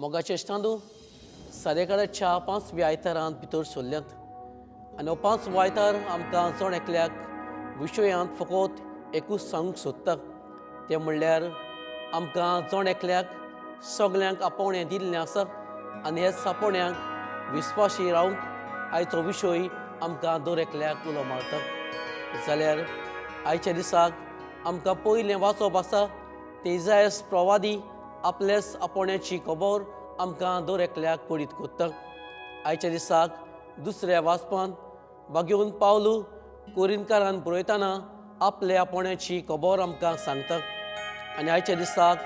मोगाचे इश्टांदू, सादेकाराच्या पांचव्या आयतारांत भितर सरल्यात आनी हो पांचवो आयतार आमकां जण एकल्याक विशयांत फकत एकूच सांगूंक सोदता, तें म्हणल्यार आमकां जण एकल्याक सगल्यांक आपोवणें दिल्लें आसा आनी ह्याच आपोवण्याक विस्वाशी रावंक आयचो विशय आमकां दर एकल्याक उलो मारता. जाल्यार आयच्या दिसाक आमकां पयलें वाचप आसा तें इजायस प्रवादी आपल्याच आपोवण्याची खबर आमकां दर एकल्याक कळीत करता. आयच्या दिसाक दुसऱ्या वाचपान बागेवन पावलू कोरिनकारान बरयतना आपल्या आपोवण्याची खबर आमकां सांगता. आनी आयच्या दिसाक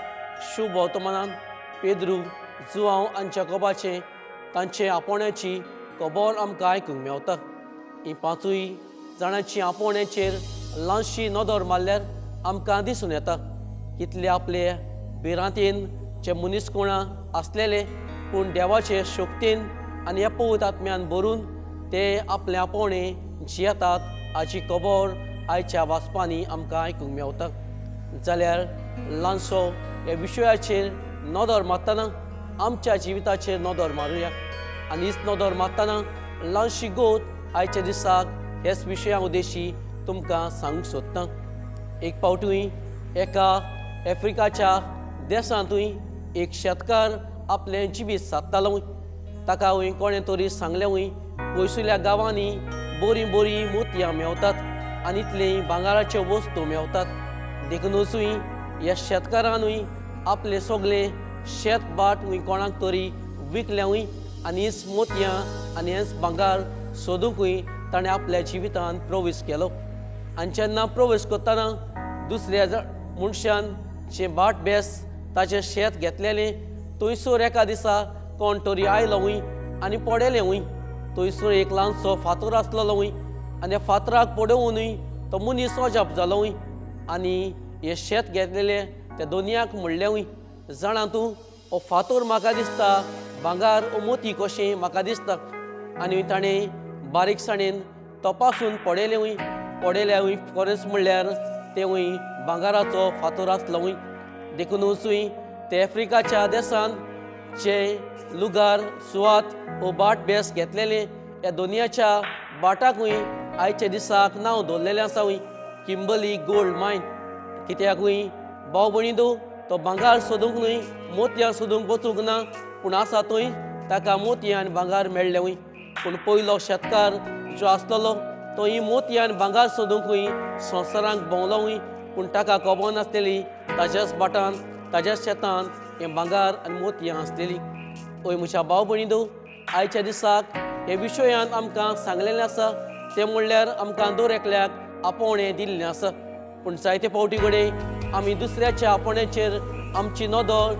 शुभ वर्तमानान पेद्रू जुआंव आनी जॅकोबाचें तांचे आपोवण्याची खबर आमकां आयकूंक मेवता. ही पांचूय जाणांची आपोवण्याचेर ल्हानशी नदर मारल्यार आमकां दिसून येता कितले आपले भिरांतेन जे मनीसकोणां आसलेले, पूण देवाचे शक्तीन आनी ह्या पवित्र आत्म्यान भरून ते आपले आपोवणें जियेतात हाची खबर आयच्या वाचपांनी आमकां आयकूंक मेवता. जाल्यार ल्हानसो ह्या विशयाचेर नदर मारतना आमच्या जिविताचेर नदर मारुया आनी हीच नदर मारतना ल्हानशी गोत आयच्या दिसाक हेच विशया उद्देशी तुमकां सांगूंक सोदता. एक फावटूय एका आफ्रिकाच्या देशांतूय एक शेतकार आपलें जिवीत सादतालो. ताका वय कोणें तरी सांगलें वय पयसुल्या गांवांनी बरीं बरीं मोतयां मेवतात आनी इतलीं भांगराच्यो वस्तू मेवतात. देखुनूचूय ह्या शेतकारानूय आपलें सगळें शेत भाट वय कोणाक तरी विकलें वय आनी हीच मोतयां आनी हेंच भांगर सोदूंकूय ताणें आपल्या जिवितांत प्रवेश केलो. आनी जेन्ना प्रवेश करतना दुसऱ्या मनशान जें भाट बेस ताचें शेत घेतलेलें थंयसर एका दिसा कोण तरी आयलो वय आनी पडयलें वय. थंयसर एक ल्हानसो फातर आसलेलो वय आनी त्या फातराक पडोवनूय तो मनीस अजाप जालो वय आनी हें शेत घेतलेलें त्या दोनयाक म्हणलें वय, जाणा तूं हो फातर म्हाका दिसता भांगर ओ मोती कशें म्हाका दिसता. आनी ताणें बारीकसाणेन तपासून पडयलें वय, पडयल्या वय खरेंच म्हणल्यार तें वय भांगराचो फातर आसलो वय. देखुनूचूय ते आफ्रिकाच्या देशांत जे लुगार सुवात ओ भाट बेस घेतलेलें ह्या दोनयाच्या भाटाकूय आयच्या दिसाक नांव दवरलेलें आसा वय किंबली गोल्ड मायन. कित्याकूय भाव भयणी दो तो भांगर सोदूंक न्हय मोतयां सोदूंक वचूंक ना, पूण आसा थंय ताका मोतयां आनी भांगर मेळ्ळें वय. पूण पयलो शेतकार जो आसलेलो तो ही मोतयां आनी भांगर सोदूंकूय संवसारांक भोंवलो वय, पूण ताका खबर नासलेली ताज्याच भाटान ताज्याच शेतान हें भांगर आनी मोतयां आसलेली. हय म्हज्या भाव भयणी दो आयच्या दिसाक हे विशयान आमकां सांगलेलें आसा तें म्हणल्यार आमकां दर एकल्याक आपोवणें दिल्लें आसा. पूण जायते फावटी कडेन आमी दुसऱ्याच्या आपोवण्याचेर आमची नदर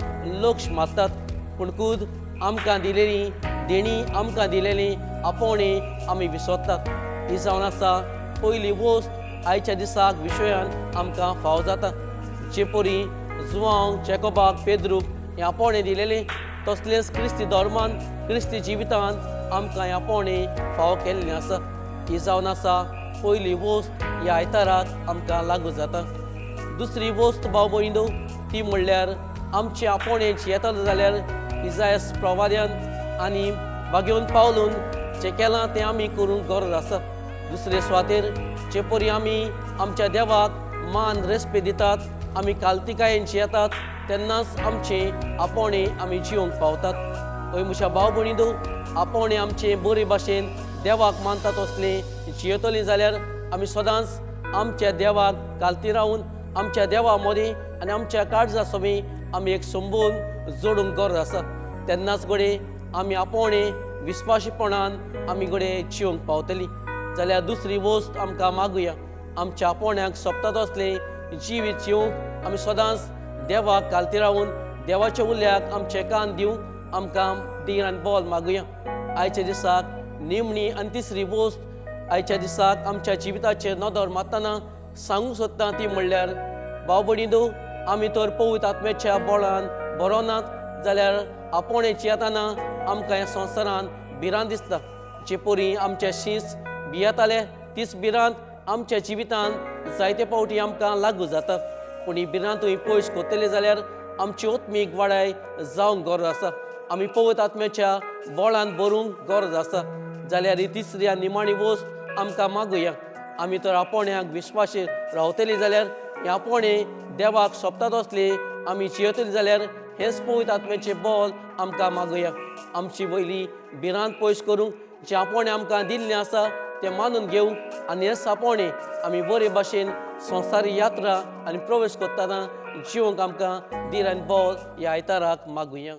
लक्ष मारतात, पूण खूद आमकां दिलेली देणी आमकां दिलेली आपोवणें आमी विसरतात. ही जावन आसा पयली वस्त आयच्या दिसाक विशयान आमकां फाव जाता. जे परी जुआंव जॅकोबाक पेद्रूक हें आपोवणें दिलेलें तसलेंच क्रिस्ती धर्मान क्रिस्ती जिवितान आमकां हें आपोवणें फाव केल्लें आसा. ही जावन आसा पयली वस्त ह्या आयताराक आमकां लागू जाता. दुसरी वस्त भाव भयणींनो ती म्हणल्यार आमचें आपोवणें जियेतलो जाल्यार इजायस प्रवाद्यान आनी बागेवन पावलून जें केलां तें आमी करूंक गरज आसा. दुसरे सुवातेर जे परी आमी आमच्या देवाक मान रेस्पेद दितात आमी कालतिकायेन जियेतात तेन्नाच आमचें आपोवणें आमी जिवंक पावतात. हय म्हज्या भाव भयणींनो आपोवणें आमचें बरे भाशेन देवाक मानता तसलें जियेतलीं जाल्यार आमी सदांच आमच्या देवाक कालती रावून आमच्या देवा मदीं आनी आमच्या काळजा सवी आमी एक संबंद जोडूंक गरज आसा. तेन्नाच घडये आमी आपोवणें विस्वाशीपणान आमी घडये जिवंक पावतलीं. जाल्यार दुसरी वस्त आमकां मागुया आमच्या आपोवण्याक सोबता तसलें जिवीत जिवंक आमी सदांच देवाक कालती रावून देवाच्या उल्याक आमचे कान दिवंक आमकां धीर आनी बल मागुया. आयच्या दिसाक निमणी आनी तिसरी वस्त आयच्या दिसाक आमच्या जिविताचेर नदर मारतना सांगूंक सोदता ती म्हणल्यार भाव भयणींनो आमी तर पवित्र आत्म्याच्या बळान बरो नात जाल्यार आपोवणें जियेतना आमकां ह्या संवसारान भिरांत दिसता. जे परी आमचे शींच भियेताले तीच भिरांत आमच्या जिवितान जायते फावटी आमकां लागू जाता. पूण ही भिरांतूय पयस करतले जाल्यार आमची आत्मीक वाडाय जावंक गरज आसा. आमी पवित्र आत्म्याच्या बोळान भरूंक गरज आसा. जाल्यार ही तिसरी आनी निमाणी वस्त आमकां मागुया. आमी तर आपोवण्याक विश्वाशी रावतली जाल्यार हे आपोवणें देवाक सोंपतात असले आमी जियेतली जाल्यार हेंच पवित्र आत्म्याचें बल आमकां मागुया. आमची वयली भिरांत पयस करूंक जें आपोवणें आमकां दिल्लें आसा तें मानून घेवंक आनी हें आपोवणें आमी बरे भाशेन संवसारी यात्रा आनी प्रवेश करतना जिवंक आमकां धीर आनी बल ह्या आयताराक मागुया.